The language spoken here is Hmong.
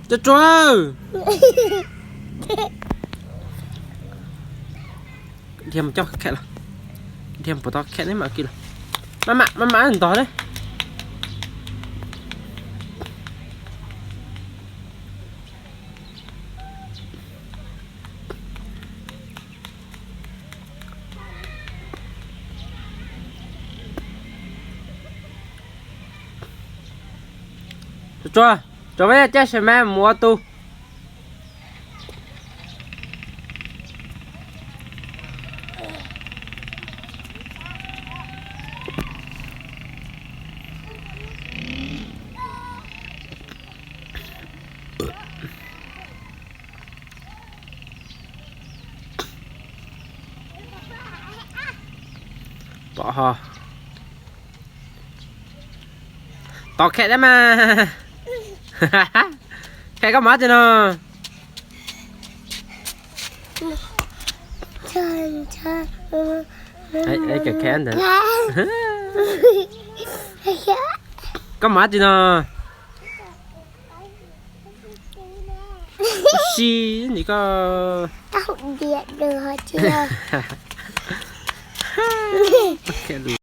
Tsuag tsuag. Dhia mus coj khaem los. Dhia mus puas tau khaem neb mam kis los. Maj mam maj mam ntog ne. Tsuag tsuag, tsuag peb caj sawv mas mus ua tus. Pom ho. Tos khaem dab mas. Khaem koj mov tsi no. Khaem ntawd. Koj mov tsi no. Si, nim koj.